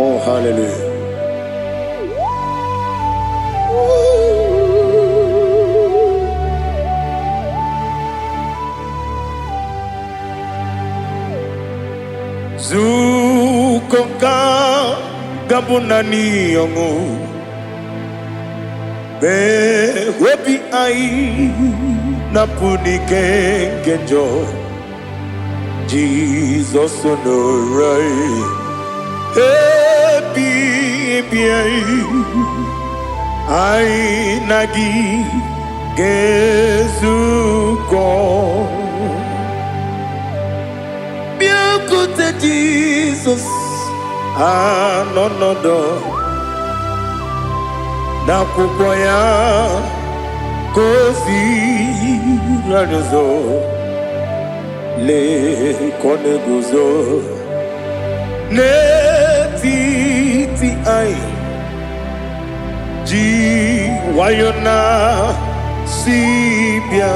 Oh, hallelujah. Zukonka gabunani yongu be webi ai na punike genjo Jesus onorai ebi ebi ai ai nagi gezuko bịakwute Jizọs anọnọdụ n'akwụkwọ ya ka o ziri anyị ụzọ lee ka ọ na-eguzo n'etiti anyị ji nwayọ na si bịa.